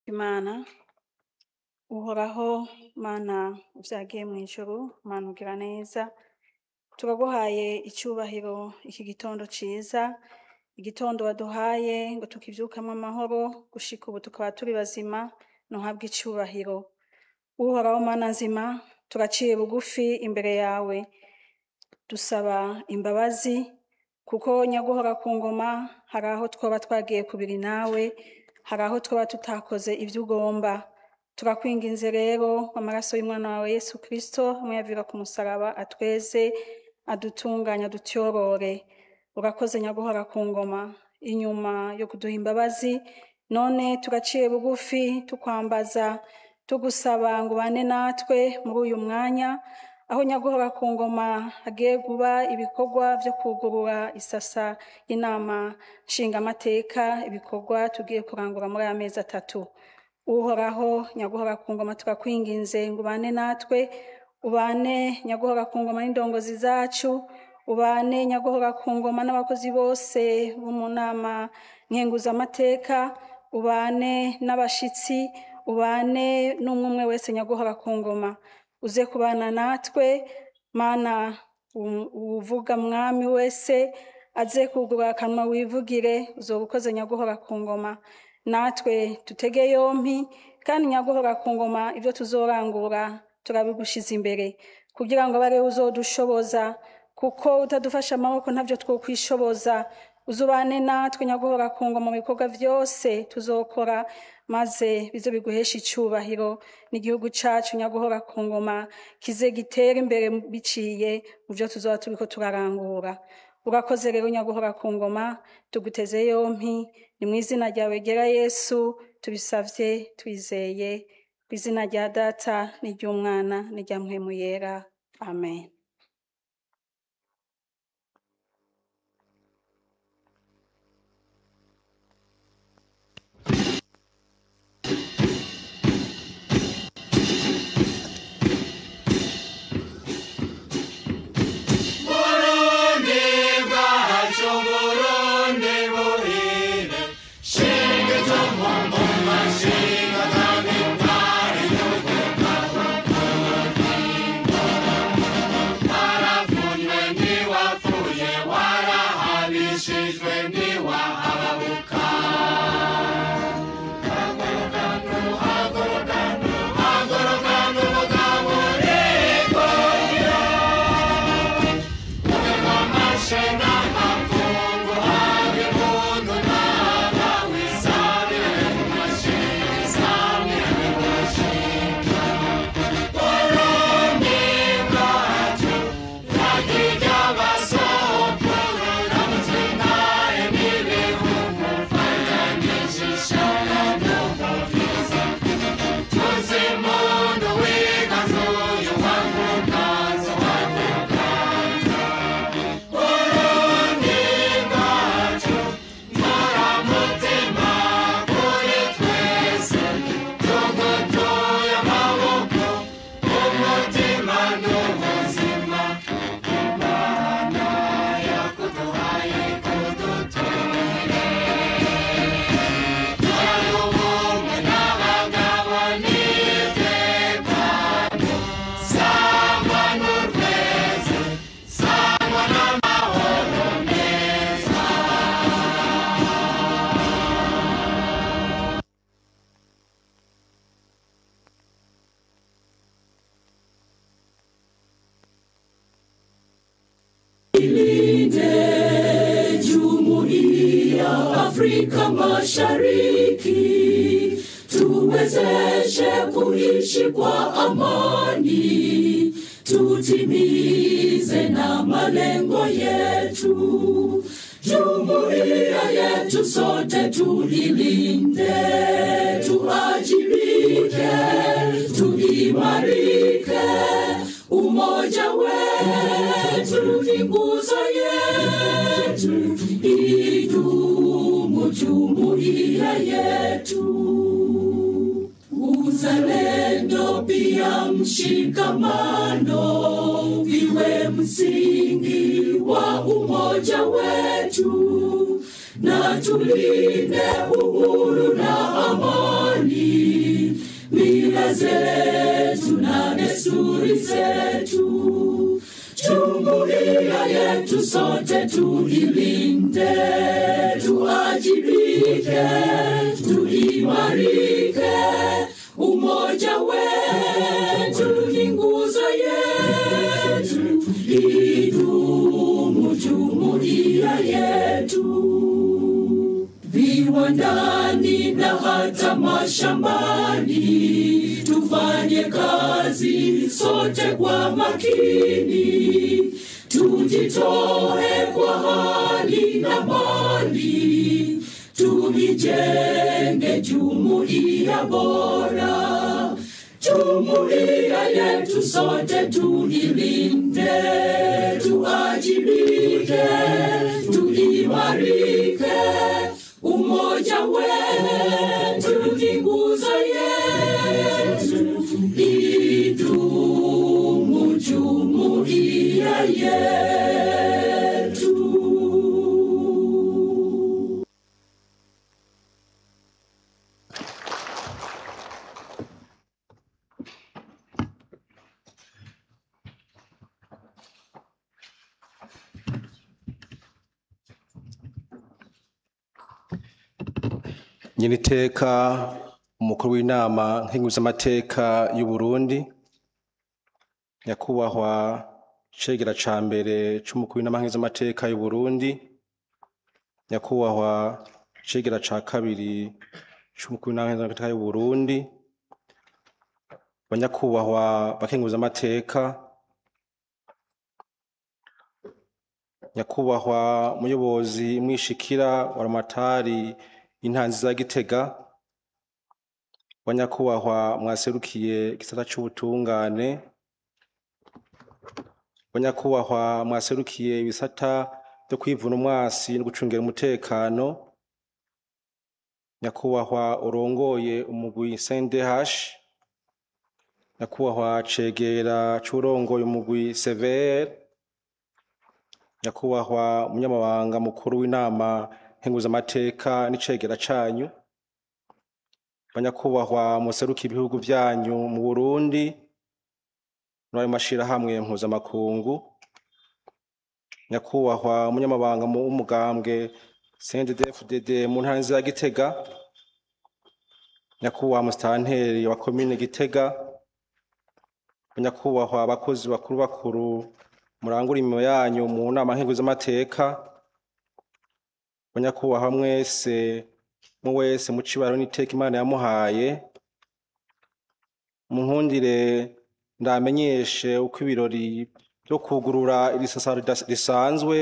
Imana Uhoraho, Mana uvyagiye mw'ijuru, Mana ugira neza, turaguhaye icubahiro iki gitondo ciza, igitondo waduhaye ngo tukivyukamwo amahoro, gushika ubu tukaba turi bazima, ntuhabwe icubahiro. Uhoraho Mana nzima, turaciye bugufi imbere yawe, dusaba imbabazi kuko nyaguhora ku ngoma hari aho twoba twagiye kubiri nawe, hari aho twoba tutakoze ivyo ugomba. Turakwinginze rero amaraso y'umwana wawe Yesu Kristo hamwe yavira ku musaraba atweze, adutunganye, adutyorore. Urakoze nyaguhora ku ngoma inyuma yo kuduha imbabazi, none turaciye bugufi tukwambaza, tugusaba ngo ubane natwe muri uyu mwanya aho nyaguhora ku ngoma hagiye kuba ibikorwa vyo kugurura isasa y'inama nshingamateka, ibikorwa tugiye kurangura muri aya mezi atatu. Uhoraho nyaguhora ku ngoma, turakwinginze ngo ubane natwe, ubane nyaguhora ku ngoma n'indongozi zacu, ubane nyaguhora ku ngoma n'abakozi bose bo mu nama nkenguzamateka, ubane n'abashitsi, ubane n'umwe wese nyaguhora ku ngoma. Uze kubana natwe Mana, uvuga mwami wese aze kugura akanwa wivugire, uzoba ukoze nyaguhora ku ngoma. Natwe tutege yompi kandi nyaguhora ku ngoma ibyo tuzorangura turabigushiza imbere, kugira ngo abe uzodushoboza, kuko utadufasha amaboko ntavyo twokwishoboza. Uzubane natwe nyaguhora ku ngoma mu bikorwa vyose tuzokora, maze bize biguhesha icubahiro n'igihugu cacu nyaguhora ku ngoma kize gitere imbere biciye mu vyo tuzoba turiko turarangura. Urakoze rero nyaguhora ku ngoma, tuguteze yompi, ni mu izina ryawe ryera Yesu tubisavye twizeye, mu izina rya Data n'iry'Umwana n'irya Mpwemu Yera, amen. Burundi bwacu, Burundi buhire, shinga icumu mu mashinga kandi ntari waravunywe ntiwapfuye, warahabishijwe ntiwahababuka. Haguruka n'umugabo urikundira, amashe n'amakungu habe impundu n'abawe, isabire mu mashinga, isabire mu mashinga. Burundi bwacu, ragirya abasokuru, ramutse intahe n'ibihugu, fatanyije ishaka n'ubwiza. Tuzi impundu wiganzuye, wakuganza, wakuganza. Burundi bwacu, mporamutima kuri twese, tugutuye amaboko, umutima n'ubuzima. Imana yakuduhaye kudutunire. Turane ubumwe n'abagabo n'itekano, sangwa n'urweze, sangwa n'amahoro meza. Ilinde Jumuiya Afrika Mashariki, tuwezeshe kuishi kwa amani, tutimize na malengo yetu. Jumuiya yetu sote tuilinde, tuajibike, tuimarike. Umoja wetu ni nguzo yetu, idumu jumuiya yetu. Uzalendo pia mshikamano viwe msingi wa umoja wetu, na tulinde uhuru na amani. Mila zetu na desturi zetu, jumuiya yetu sote tuilinde, tuajibike, tuimarike. Umoja wetu ni nguzo yetu, idumu jumuiya yetu. Viwandani na hata mashambani, tufanye kazi sote kwa makini, tujitoe kwa hali na mali, tuijenge jumuiya bora. Jumuiya yetu sote tuilinde, tuajibike, tuimarike. Umoja wetu ni nguzo yetu, idumu jumuiya yetu. Nyeniteka umukuru w'inama nkenguzamateka y'u Burundi, nyakubahwa cegera ca mbere c'umukuru w'inama nkenguzamateka y'u Burundi, nyakubahwa cegera ca kabiri c'umukuru w'inama nkenguzamateka y'u Burundi, banyakubahwa bakenguzamateka, nyakubahwa muyobozi mwishikira wa Ramatari intanzi za Gitega, banyakubahwa mwaserukiye igisata c'ubutungane, banyakubahwa mwaserukiye ibisata byo kwivuna umwasi no gucungera umutekano, nyakubahwa urongoye umugwi CNDH, nyakubahwa cegera c'urongoye umugwi CVR, nyakubahwa umunyamabanga mukuru w'inama nkenguzamateka n'icegera canyu, banyakubahwa muserukiye ibihugu vyanyu mu Burundi n'ayo mashirahamwe mpuzamakungu, nyakubahwa umunyamabanga w'umugambwe CNDD-FDD mu ntara ya Gitega, nyakubahwa musitanteri wa komine Gitega, banyakubahwa abakozi bakuru bakuru murangura imirimo yanyu mu nama nkenguzamateka, banyakubahwa mwese wese mu cibaro n'iteka Imana yamuhaye, munkundire ndamenyeshe uko ibirori byo kugurura iri sasa risanzwe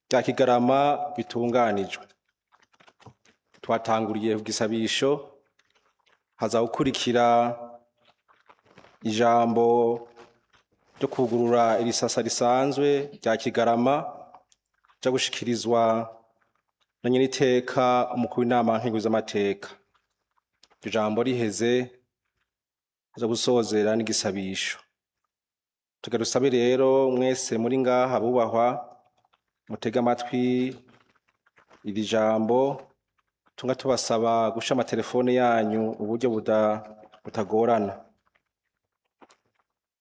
rya Kigarama bitunganijwe. Twatanguriye ku gisabisho, haza gukurikira ijambo ryo kugurura iri sasa risanzwe rya Kigarama ryo gushikirizwa na nyeniteka umukuru w'inama nkenguzamateka. Iryo jambo riheze haza gusozera n'igisabisho. Tugarusabe rero mwese muri ngaha bubahwa mutega amatwi iri jambo, tunga tubasaba gusha amatelefone yanyu uburyo butagorana.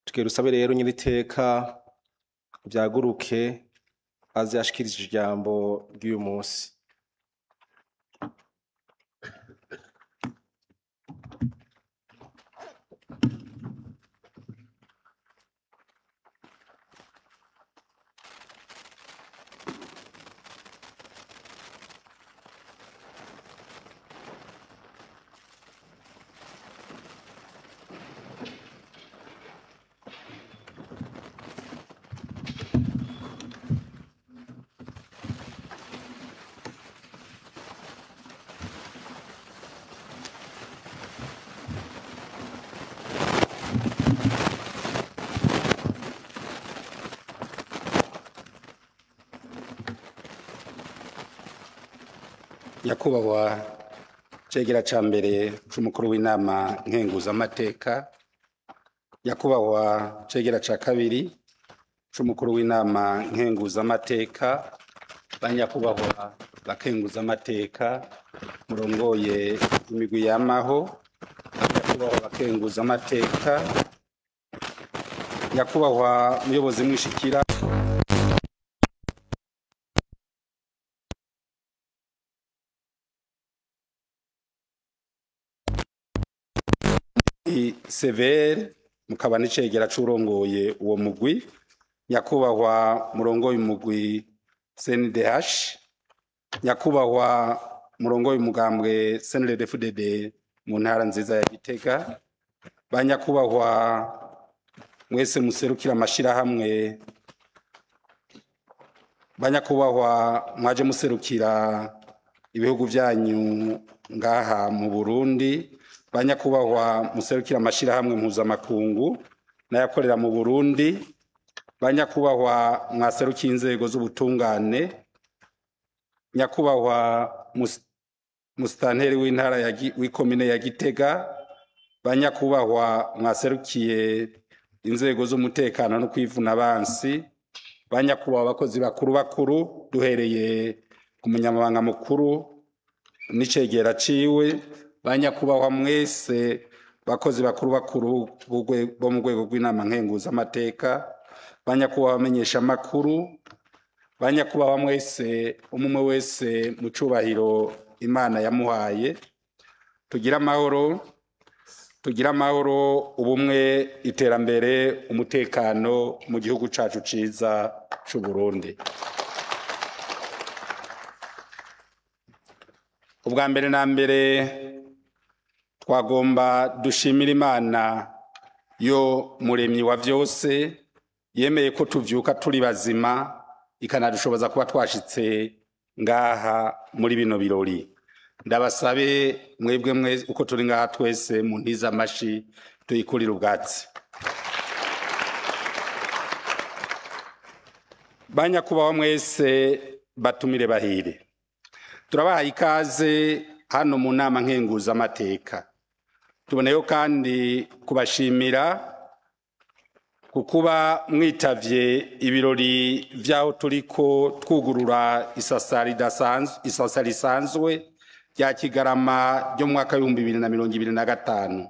Tugarusabe rero nyeniteka byaguruke aze ashikirize ijambo ry'uyu munsi. Nyakubahwa cegera ca mbere c'umukuru w'inama nkenguzamateka, nyakubahwa cegera ca kabiri c'umukuru w'inama nkenguzamateka, banyakubahwa bakenguzamateka murongoye imigwi yamaho, Banyakubahwa bakenguza amateka, nyakubahwa muyobozi mwishikira Severe, mukaba n'icegera c'urongoye uwo mugwi, nyakubahwa murongoye umugwi CNDH, nyakubahwa murongoye umugambwe CNDD-FDD mu ntara nziza ya Gitega, banyakubahwa mwese muserukira amashirahamwe, banyakubahwa mwaje muserukira ibihugu vyanyu ngaha mu Burundi, banyakubahwa muserukira amashirahamwe mpuzamakungu n'ayakorera mu Burundi, banyakubahwa mwaserukiye inzego z'ubutungane, nyakubahwa musitanteri w'intara w'ikomine ya Gitega, banyakubahwa mwaserukiye inzego z'umutekano no kwivuna abansi, banyakubahwa abakozi bakuru bakuru duhereye ku munyamabanga mukuru n'icegera ciwe, banyakubahwa mwese bakozi bakuru bakuru bo mu rwego rw'inama nkenguzamateka, banyakubahwa bamenyesha amakuru, banyakubahwa mwese umwe wese mu cubahiro Imana yamuhaye, tugira amahoro, tugira amahoro, ubumwe, iterambere, umutekano mu gihugu cacu ciza c'u Burundi. Ubwa mbere na mbere twagomba dushimira Imana yo muremyi wa vyose, yemeye ko tuvyuka turi bazima, ikanadushoboza kuba twashitse ngaha muri bino birori. Ndabasabe mwebwe mwese uko turi ngaha twese mu ntiza amashi tuyikurira ubwatsi. Banyakubahwa mwese batumire bahire, turabahaye ikaze hano mu nama nkenguzamateka. Tuboneyeho kandi kubashimira kukuba mwitavye ibirori vyaho turiko twugurura isasa risanzwe rya Kigarama ryo mu mwaka w'ibihumbi bibiri na mirongo ibiri na gatanu.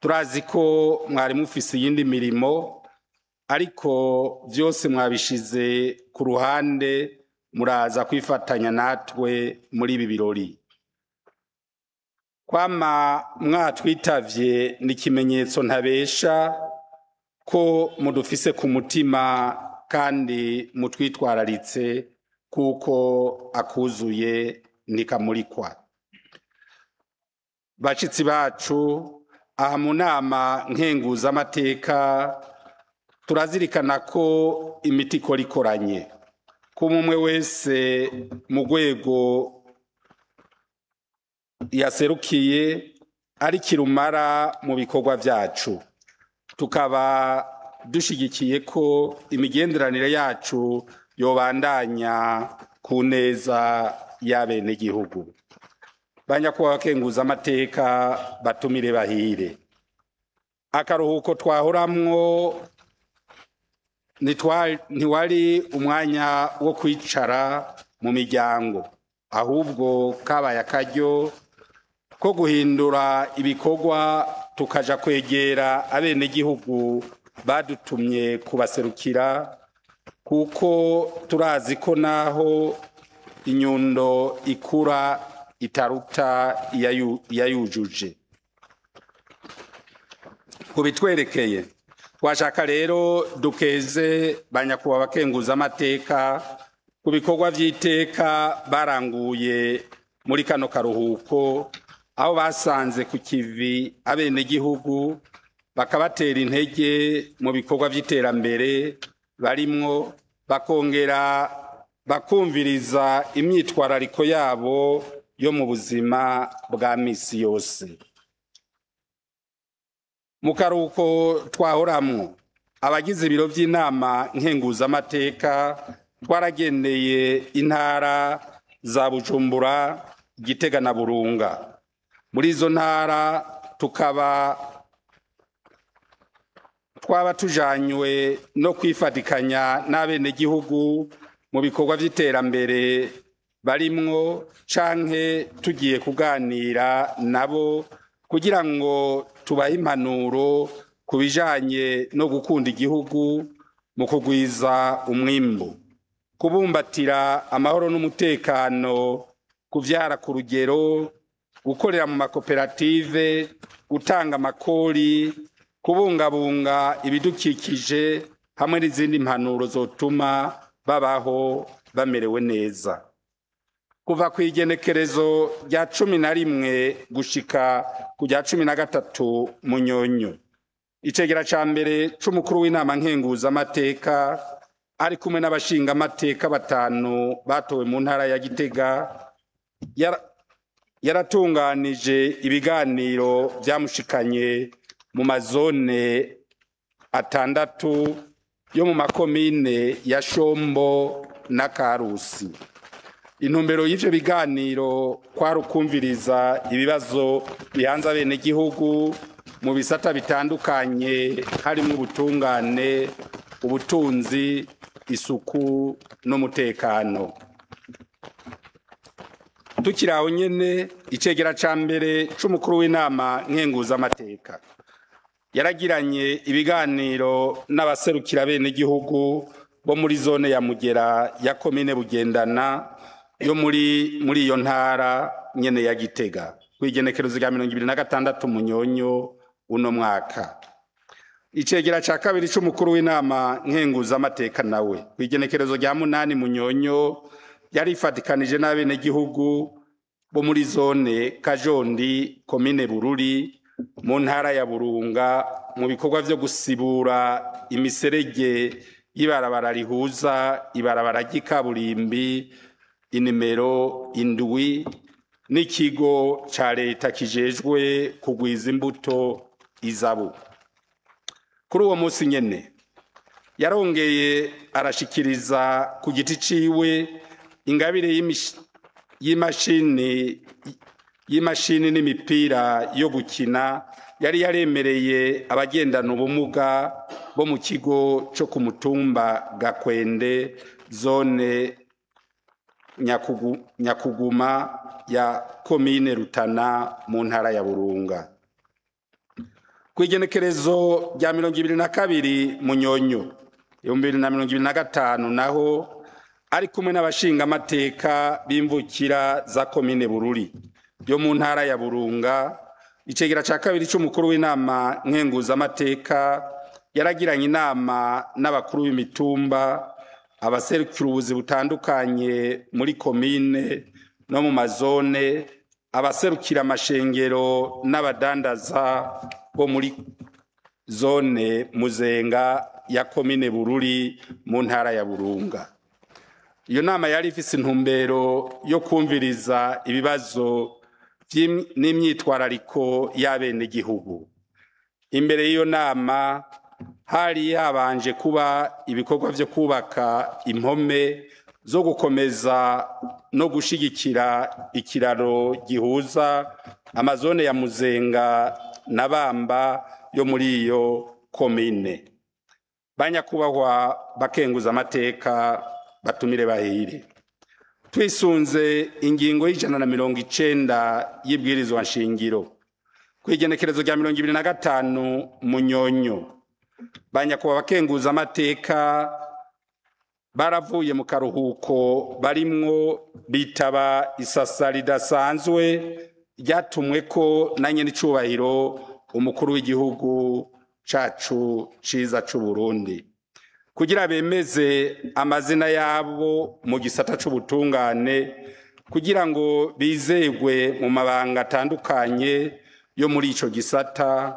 Turazi ko mwari mufise iyindi mirimo, ariko vyose mwabishize ku ruhande muraza kwifatanya natwe muri ibi birori. Kwama mwatwitavye ni ikimenyetso ntabesha ko mudufise ku mutima kandi mutwitwararitse, kuko akuzuye ntikamurikwa. Bashitsi bacu aha mu nama nkenguzamateka turazirikana ko imiti ikora ikoranye, ko umwe wese mu rwego yaserukiye ari kirumara mu bikorwa vyacu. Tukaba dushigikiye ko imigenderanire yacu yobandanya ku neza y'abenegihugu. Banyakubahwa bakenguzamateka batumire bahire, akaruhuko twahoramwo ntiwari umwanya wo kwicara mu miryango, ahubwo kabaye akaryo ko guhindura ibikorwa tukaja kwegera abenegihugu badutumye kubaserukira, kuko turazi ko naho inyundo ikura itaruta iyayujuje. Kubitwerekeye twashaka rero dukeze banyakubahwa bakenguzamateka ku bikorwa vy'iteka baranguye muri kano karuhuko, aho basanze ku kivi abenegihugu bakabatera intege mu bikorwa vy'iterambere barimwo, bakongera bakumviriza imyitwarariko yabo yo mu buzima bwa misi yose. Mu karuhuko twahoramwo abagize ibiro vy'inama nkenguzamateka twaragendeye intara za Bujumbura, Gitega na Burunga. Muri izo ntara tukaba twaba tujanywe no kwifatikanya n'abenegihugu mu bikorwa vy'iterambere barimwo, canke tugiye kuganira nabo kugira ngo tubahe impanuro ku bijanye no gukunda igihugu mu kugwiza umwimbu, kubumbatira amahoro n'umutekano, kuvyara ku rugero, gukorera mu makoperative, gutanga amakori, kubungabunga ibidukikije hamwe n'izindi mpanuro zotuma babaho bamerewe neza. Kuva ku igenekerezo rya 11 gushika ku rya 13 Munyonyo, icegera ca mbere c'umukuru w'inama nkenguzamateka ari kumwe n'abashingamateka 5 batowe mu ntara ya Gitega yaratunganije ibiganiro vyamushikanye mu mazone 6 yo mu makomine ya Shombo na Karusi. Intumbero y'ivyo biganiro kwari ukumviriza ibibazo bihanze abenegihugu mu bisata bitandukanye harimo ubutungane, ubutunzi, isuku n'umutekano. Tukiri aho nyene, icegera ca mbere c'umukuru w'inama nkenguzamateka yaragiranye ibiganiro n'abaserukira abenegihugu bo muri zone ya Mugera ya komine Bugendana yo muri iyo ntara nyene ya Gitega kw'igenekerezo rya 2026 Munyonyo uno mwaka. Icegera ca kabiri c'umukuru w'inama nkenguzamateka nawe kw'igenekerezo rya 8 Munyonyo yarifatikanije n'abenegihugu bo muri zone Kajondi komine Bururi mu ntara ya Burunga mu bikorwa vyo gusibura imiserege y'ibarabara rihuza ibarabara ry'ikaburimbi inimero 7 n'ikigo ca leta kijejwe kugwiza imbuto izabu. Kuri uwo munsi nyene yarongeye arashikiriza ku giti ciwe ingabire y'imashini n'imipira yo gukina yari yaremereye abagendana ubumuga bo mu kigo co ku mutumba Gakwende zone Nyakuguma ya komine Rutana mu ntara ya Burunga. Kw'igenekerezo rya 2022 Munyonyo 2025 naho ari kumwe n'abashingamateka b'imvukira za komine Bururi yo mu ntara ya Burunga, icegera ca kabiri c'umukuru w'inama nkenguzamateka yaragiranye inama n'abakuru b'imitumba, abaserukira ubuzi butandukanye muri komine no mu mazone, abaserukira amashengero n'abadandaza bo muri zone Muzenga ya komine Bururi mu ntara ya Burunga. Iyo nama yari ifise intumbero yo kumviriza ibibazo n'imyitwarariko y'abenegihugu. Imbere y'iyo nama hari habanje kuba ibikorwa vyo kubaka impome zo gukomeza no gushigikira ikiraro gihuza amazone ya Muzenga na Bamba yo muri iyo komine. Banyakubahwa bakenguza amateka batumire bahire, twisunze ingingo y'190 y'ibwirizwa nshingiro kw'igenekerezo rya 2025 Munyonyo, banyakubahwa bakenguza amateka baravuye mu karuhuko barimwo bitaba isasa ridasanzwe ryatumwe ko na nyenicubahiro umukuru w'igihugu cacu ciza c'u Burundi kugira bemeze amazina yabo mu gisata c'ubutungane kugira ngo bizegwe mu mabanga atandukanye yo muri ico gisata,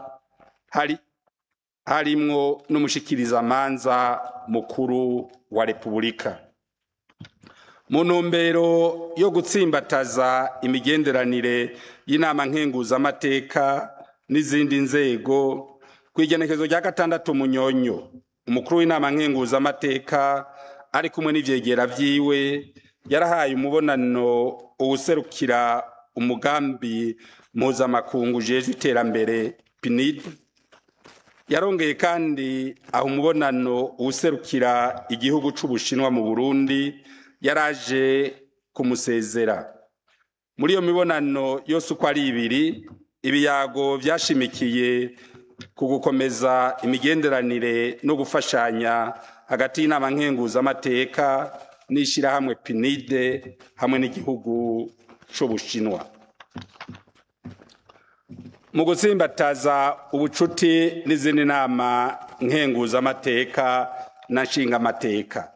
harimwo n'umushikirizamanza mukuru wa Repubulika. Mu ntumbero yo gutsimbataza imigenderanire y'inama nkenguzamateka n'izindi nzego, kw'igenekerezo rya 6 Munyonyo umukuru w'inama nkenguzamateka ari kumwe n'ivyegera vyiwe yarahaye umubonano uwuserukira umugambi mpuzamakungu ujejwe iterambere PNID. Yarongeye kandi aho umubonano uwuserukira igihugu c'Ubushinwa mu Burundi yaraje kumusezera. Muri iyo mibonano yose uko ari ibiri, Ibiyago vyashimikiye ku gukomeza imigenderanire no gufashanya hagati y'inama nkenguzamateka n'ishirahamwe PNID hamwe n'igihugu c'Ubushinwa. Mu gutsimbataza ubucuti n'izindi nama nkenguzamateka na nshingamateka,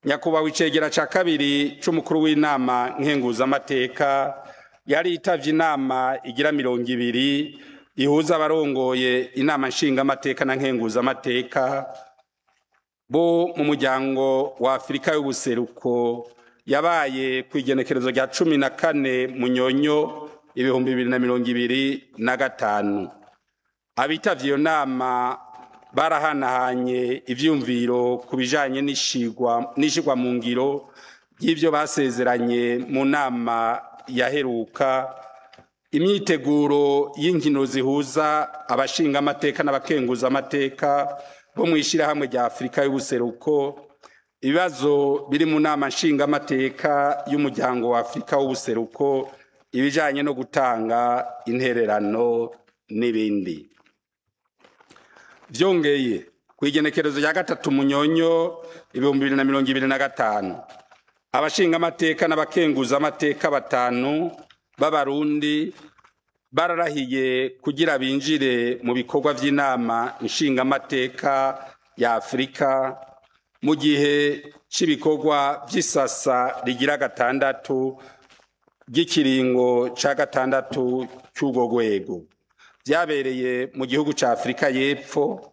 nyakubahwa icegera ca kabiri c'umukuru w'inama nkenguzamateka yari yitavye inama igira 20 ihuza abarongoye inama nshingamateka na nkenguzamateka bo mu muryango wa Afurika y'ubuseruko, yabaye ku igenekerezo rya 14 Munyonyo 2025. Abitavye iyo nama barahanahanye ivyumviro ku bijanye n'ishigwa mu ngiro y'ivyo basezeranye mu nama yaheruka, imyiteguro y'inkino zihuza abashingamateka n'abakenguzamateka bo mw'ishirahamwe rya Afurika y'ubuseruko, ibibazo biri mu nama nshingamateka y'umuryango wa Afurika w'ubuseruko, ibijanye no gutanga intererano n'ibindi. Vyongeye, ku igenekerezo rya 3 Munyonyo 2025, abashingamateka n'abakenguzamateka 5 b'Abarundi bararahiye kugira binjire mu bikorwa vy'inama nshingamateka ya Afurika mu gihe c'ibikorwa vy'isasa rigira 6 ry'ikiringo ca 6 c'urwo rwego, vyabereye mu gihugu ca Afurika y'Epfo.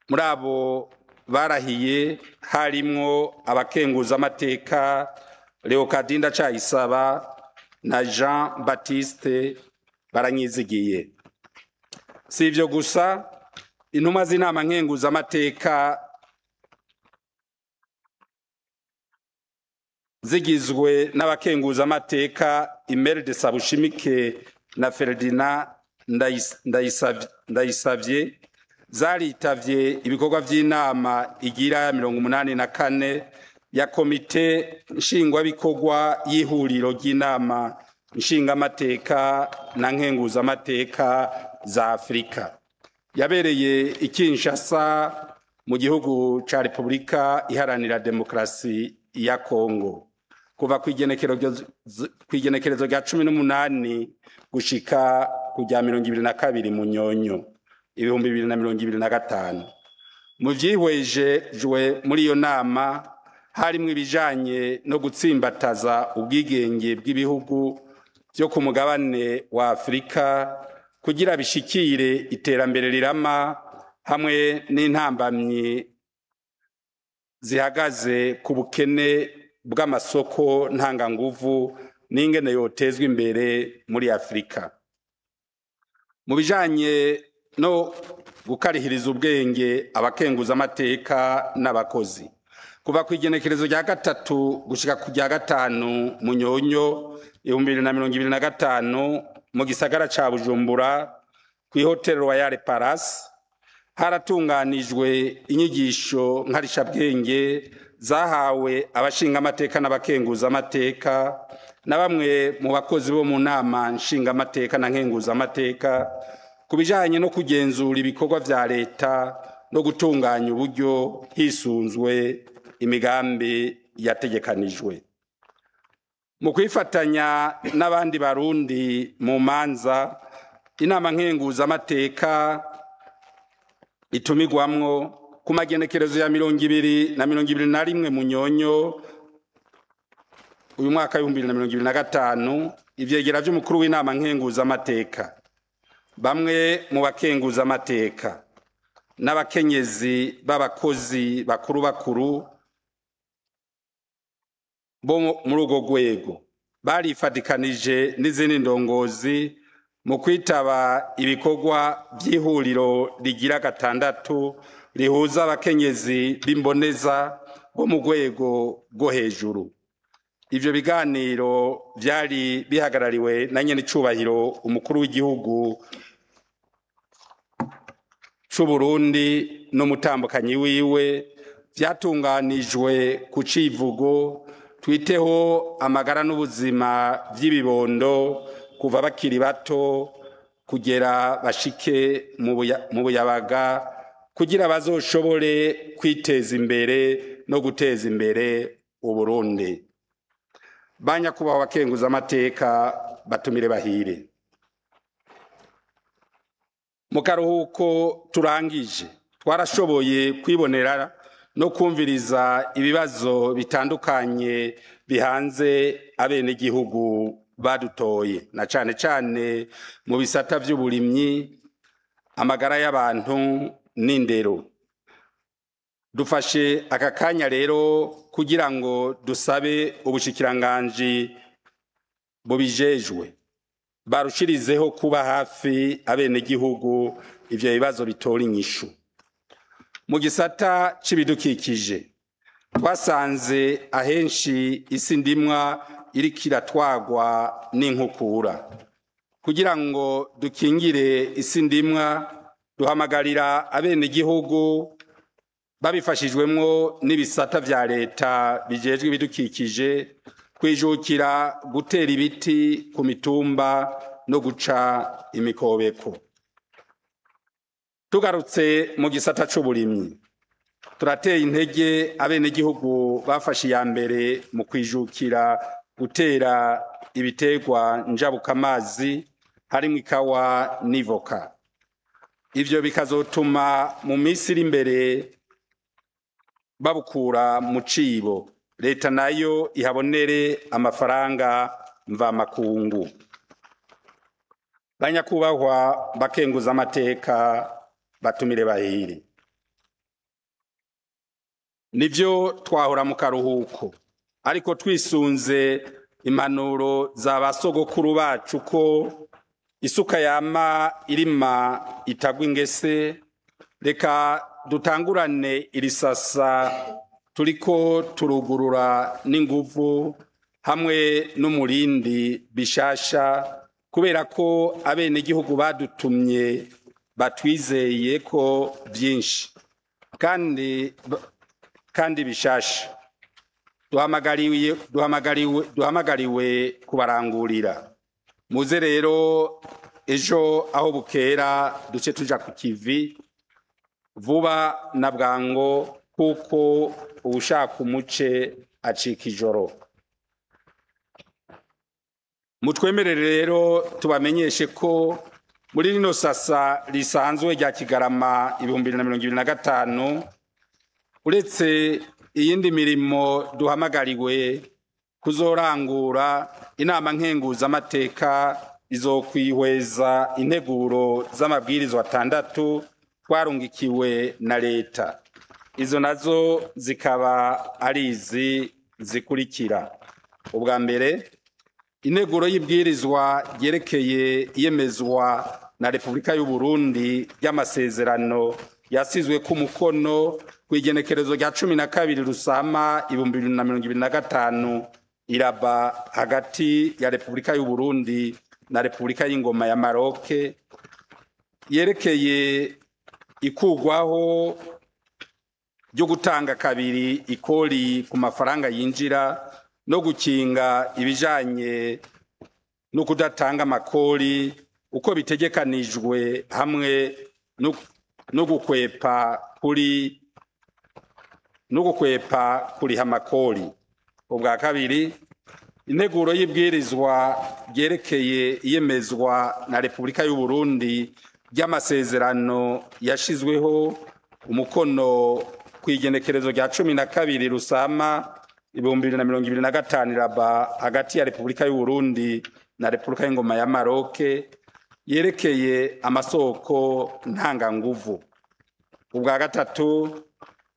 Muri abo barahiye harimwo abakenguzamateka Leokadinda Ndacayisaba na Jean Baptiste Baranyizigiye. Si ivyo gusa, intumwa z'inama nkenguzamateka zigizwe n'abakenguzamateka Imelda Sabushimike na Ferdinand Ndayisavye zaritavye ibikorwa vy'inama igira 84 ya komite nshingwabikorwa y'ihuriro ry'inama nshingamateka na nkenguzamateka za Afurika, yabereye i Kinshasa mu gihugu ca Repubulika Iharanira Demokarasi ya Kongo, kuva kw'igenekerezo rya 18 gushika ku rya 22 Munyonyo 2025. Mu vyihwejejwe muri iyo nama harimwo ibijanye no gutsimbataza ubwigenge bw'ibihugu vyo ku mugabane wa Afurika kugira bishikire iterambere rirama, hamwe n'intambamyi zihagaze ku bukene bw'amasoko ntanganguvu n'ingene yotezwa imbere muri Afurika. Mu bijanye no gukarihiriza ubwenge abakenguzamateka n'abakozi, kuva ku igenekerezo rya 3 gushika ku rya 5 Munyonyo 2025 mu gisagara ca Bujumbura ku Hotel Royal Palace haratunganijwe inyigisho nkarishabwenge zahawe abashingamateka n'abakenguzamateka na bamwe mu bakozi bo mu nama nshingamateka na nkenguzamateka ku bijanye no kugenzura ibikorwa vya leta no gutunganya uburyo hisunzwe imigambi yategekanijwe. Mu kwifatanya n'abandi Barundi mu manza, inama nkenguzamateka itumigwamwo ku magenekerezo ya 20 na 21 Munyonyo uyu mwaka 2025, ivyegera vy'umukuru w'inama nkenguzamateka, bamwe mu bakenguzamateka n'abakenyezi b'abakozi bakuru bakuru bo muri urwo rwego barifatikanije n'izindi ndongozi mu kwitaba ibikorwa by'ihuriro rigira 6 rihuza abakenyezi b'imboneza bo mu rwego rwo hejuru. Ivyo biganiro vyari bihagarariwe na nyenicubahiro umukuru w'igihugu c'u Burundi n'umutambukanyi wiwe, vyatunganijwe ku civugo twiteho amagara n'ubuzima vy'ibibondo kuva bakiri bato kugera bashike mu buyabaga, kugira bazoshobore kwiteza imbere no guteza imbere Uburundi. Banyakubahwa bakenguza amateka, batumire bahire, mu karuhuko turangije twarashoboye kwibonera no kumviriza ibibazo bitandukanye bihanze abenegihugu badutoye, na cane cane mu bisata vy'uburimyi, amagara y'abantu n'indero. Dufashe aka kanya rero kugira ngo dusabe ubushikiranganji bubijejwe barushirizeho kuba hafi abenegihugu ivyo bibazo bitora inyishu. Mu gisata c'ibidukikije twasanze ahenshi isi ndimwa iriko iratwagwa n'inkukura. Kugira ngo dukingire isi ndimwa, duhamagarira abenegihugu babifashijwemwo n'ibisata vya leta bijejwe ibidukikije kwijukira gutera ibiti ku mitumba no guca imikobeko. Tugarutse mu gisata c'uburimyi, turateye intege abenegihugu bafashe iya mbere mu kwijukira gutera ibiterwa njabukamazi harimwo ikawa n'ivoka. Ivyo bikazotuma mu minsi iri imbere babukura mu cibo, leta nayo ihabonere amafaranga mvamakungu. Banyakubahwa bakenguza amateka, batumire bahire, nivyo twahora mu karuhuko, ariko twisunze impanuro za basogokuru bacu ko isuka yama irima itagwa ingese, reka dutangurane iri sasa turiko turugurura n'inguvu hamwe n'umurindi bishasha, kubera ko abenegihugu badutumye batwizeye ko byinshi kandi bishasha duhamagariwe kubarangurira. Muze rero ejo aho bukera duce tuja ku kivi vuba na bwango, kuko uwushaka umuce acika ijoro. Mutwemerere rero tubamenyeshe ko muri rino sasa risanzwe rya Kigarama 2025, uretse iyindi mirimo duhamagariwe kuzorangura, inama nkenguzamateka izokwihweza integuro z'amabwirizwa 6 twarungikiwe na leta. Izo nazo zikaba ari izi zikurikira: ubwa mbere, integuro y'ibwirizwa ryerekeye iyemezwa na Repubulika y'u Burundi y'amasezerano yasizwe ku mukono ku igenekerezo rya 12 Rusama 2025 iraba hagati ya Repubulika y'u Burundi na Repubulika y'Ingoma ya Maroc, yerekeye ikugwaho ryo gutanga kabiri ikori ku mafaranga yinjira no gukinga ibijanye no kudatanga amakori uko bitegekanijwe, hamwe no gukwepa kuriha amakori. Ubwa kabiri, integuro y'ibwirizwa ryerekeye iyemezwa na Repubulika y'u Burundi ry'amasezerano yashizweho umukono ku igenekerezo rya 12 Rusama 2025 iraba hagati ya Repubulika y'u Burundi na Repubulika y'Ingoma ya Maroc, yerekeye amasoko ntanganguvu. Ubwa gatatu,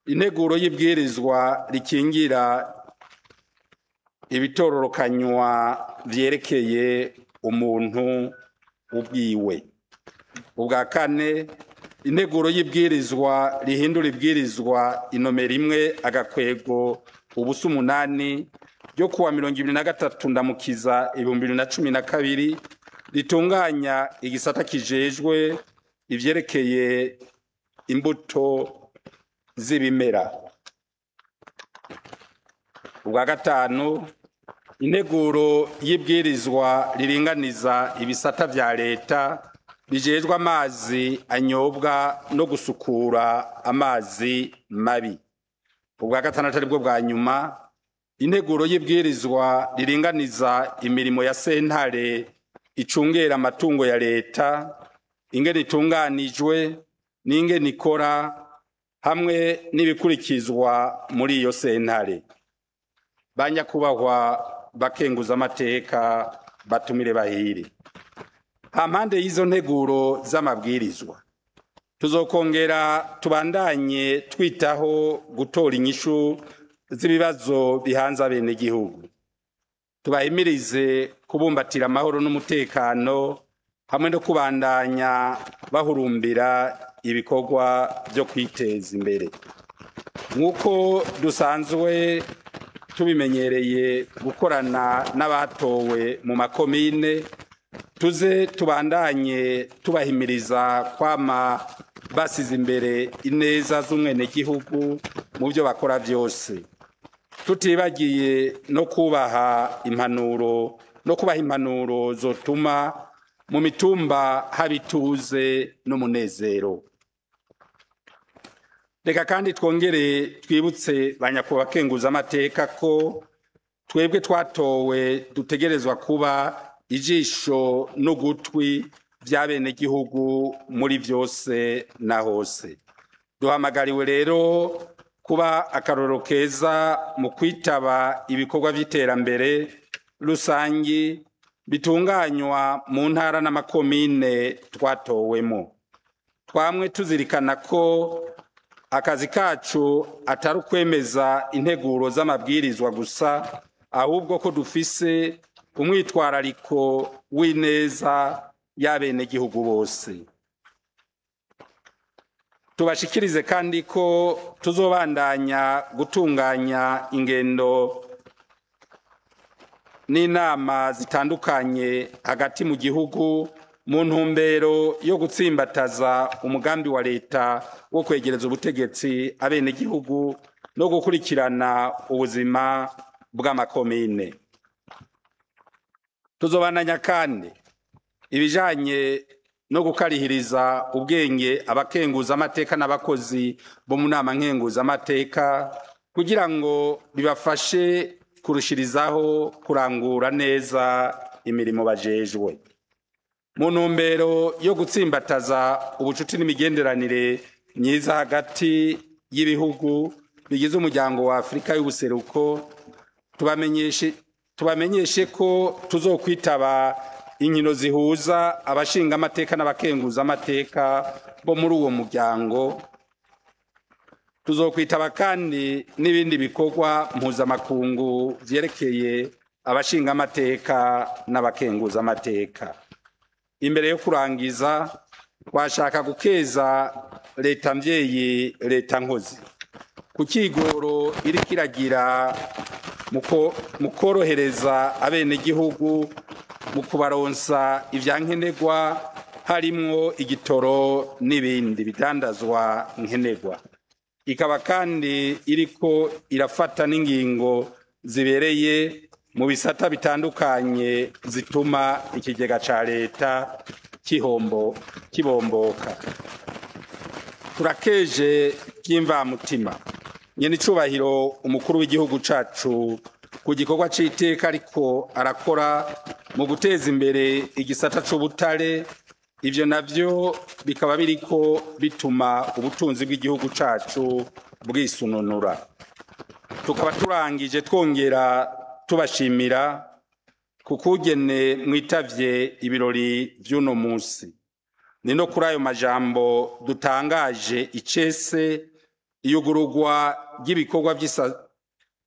integuro y'ibwirizwa rikingira ibitororokanywa vyerekeye umuntu ubwiwe. Ubwa kane, integuro y'ibwirizwa rihindura ibwirizwa inomero 1-08 ryo kuwa 23 Ndamukiza 2012 ritunganya igisata kijejwe ivyerekeye imbuto z'ibimera. Ubwa gatanu, Integuro y'ibwirizwa riringaniza ibisata vya leta bijejwe amazi anyobwa no gusukura amazi mabi. Ubwa gatandatu aribwo bwa nyuma, integuro y'ibwirizwa riringaniza imirimo ya sentare icungera amatungo ya leta, ingene itunganijwe n'ingene ikora hamwe n'ibikurikizwa muri iyo sentare. Banyakubahwa bakenguza amateka, batumire bahire, hampande y'izo nteguro z'amabwirizwa tuzokongera tubandanye twitaho gutora inyishu z'ibibazo bihanze abenegihugu, tubahimirize kubumbatira amahoro n'umutekano hamwe no kubandanya bahurumbira ibikorwa byo kwiteza imbere. Nk'uko dusanzwe tubimenyereye gukorana n'abatowe mu makomine, tuze tubandanye tubahimiriza kwama basize imbere ineza z'umwenegihugu mu byo bakora byose, tutibagiye no kubaha impanuro no kubaha impanuro zotuma mu mitumba haba ituze n'umunezero. Reka kandi twongere twibutse ba nyakubahwa kenguza amateka ko twebwe twatowe dutegerezwa kuba ijisho n'ugutwi by'abenegihugu muri byose na hose. Duhamagariwe rero kuba akarorero keza mu kwitaba ibikorwa by'iterambere rusangi bitunganywa mu ntara n'amakomine twatowemo. Twamwe tuzirikana ko akazi kacu atari ukwemeza integuro z'amabwirizwa gusa, ahubwo ko dufise umwitwarariko w'ineza y'abenegihugu bose. Tubashikirize kandi ko tuzobandanya gutunganya ingendo n'inama zitandukanye hagati mu gihugu mu ntumbero yo gutsimbataza umugambi wa leta wo kwegereza ubutegetsi abenegihugu no gukurikirana ubuzima bw'amakomine. Tuzobandanya kandi ibijanye no gukarihiriza ubwenge abakenguza amateka n'abakozi bo mu nama nkenguza amateka kugira ngo bibafashe kurushirizaho kurangura neza imirimo bajejwe. Mu ntumbero yo gutsimbataza ubucuti n'imigenderanire myiza hagati y'ibihugu bigize umuryango wa Afrika y'ubuseruko, tubamenyeshe ko tuzokwitaba inkino zihuza abashinga amateka n'abakenguza amateka bo muri uwo muryango. Tuzokwitaba kandi n'ibindi bikorwa mpuzamakungu vyerekeye abashinga amateka n'abakenguza amateka. Imbere yo kurangiza, twashaka gukeza leta mvyeyi, leta nkozi, ku kigoro iriko iragira mu korohereza abenegihugu mu kubaronsa ivyankenerwa, harimwo igitoro n'ibindi bidandazwa nkenerwa. Ikaba kandi iriko irafata n'ingingo zibereye mu bisata bitandukanye zituma ikigega ca leta kibomboka. Turakeje by'imvamutima nyene icubahiro umukuru w'igihugu cacu ku gikorwa c'iteka ariko arakora mu guteza imbere igisata c'ubutare. Ivyo navyo bikaba biriko bituma ubutunzi bw'igihugu cacu bwisununura. Tukaba turangije twongera tubashimira kukugene mwitavye ibirori vy'uno munsi. Ni no kuri ayo majambo dutangaje icese iyugururwa ry'ibikorwa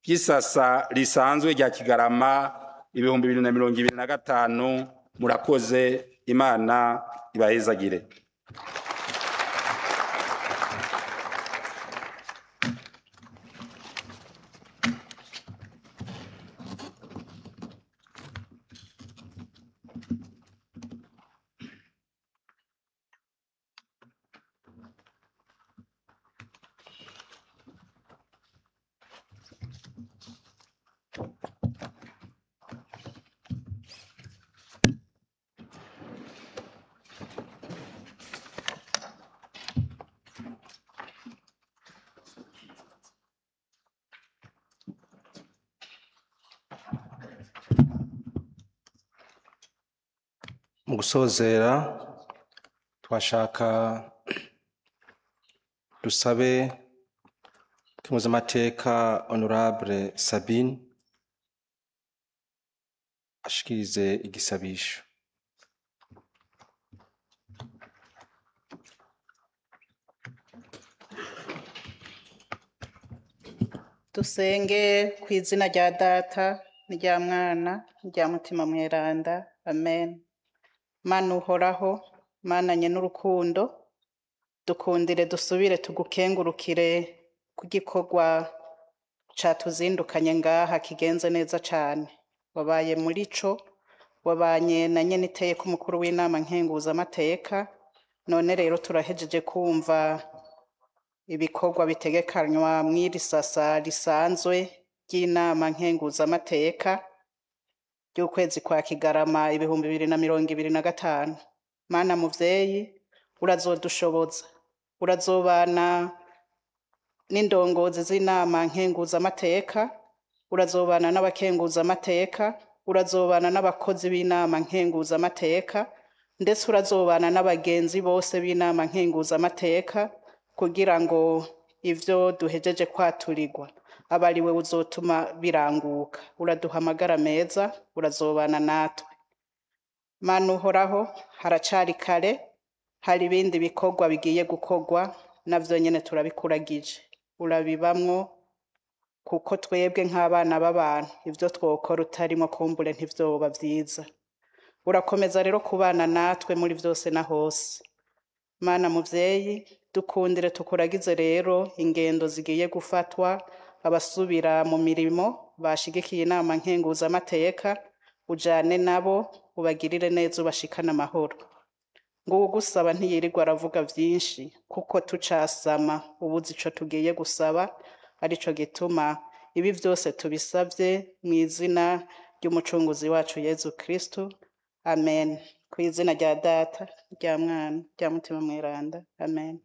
vy'isasa risanzwe rya Kigarama 2025. Murakoze, Imana ibahezagire. Gusozera, twashaka dusabe Umukenguzamateka Honorable Sabine ashikirize igisabisho. Dusenge ku izina rya Data n'irya Mwana n'irya Mutima Mweranda. Amen. Mana uhoraho, Mana nyen'urukundo, dukundire dusubire tugukengurukire ku gikorwa catuzindukanye ngaha kigenze neza cane. Wabaye muri co, wabanye na nyeniteka umukuru w'inama nkenguzamateka. None rero turahejeje kumva ibikorwa bitegekanywa mw'iri sasa risanzwe ry'inama nkenguzamateka ry'ukwezi kwa Kigarama 2025. Mana muvyeyi, urazodushoboza, urazobana n'indongozi z'inama nkenguzamateka, urazobana n'abakenguzamateka, urazobana n'abakozi b'inama nkenguzamateka, ndetse urazobana n'abagenzi bose b'inama nkenguzamateka, kugira ngo ivyo duhejeje kwaturirwa abe ari we uzotuma biranguka. Uraduha amagara meza, urazobana natwe. Mana uhoraho, haracari kare, hari ibindi bikorwa bigiye gukorwa, navyo nyene turabikuragije, urabibamwo, kuko twebwe nk'abana b'abantu ivyo twokora utarimwo kumbure ntivyoba vyiza. Urakomeza rero kubana natwe muri vyose na hose. Mana muvyeyi, dukundire tukuragize rero ingendo zigiye gufatwa, abasubira mu mirimo bashigikiye inama nkenguzamateka, ujane nabo, ubagirire neza, ubashikane amahoro. Nguwugusaba ntiyirirwa aravuga vyinshi, kuko tucasama ubuzi ico tugiye gusaba. Arico gituma ibi vyose tubisavye mu izina ry'umucunguzi wacu Yezu Kristu. Amen. Ku izina rya Data, rya Mwana, rya Mutima Mweranda. Amen.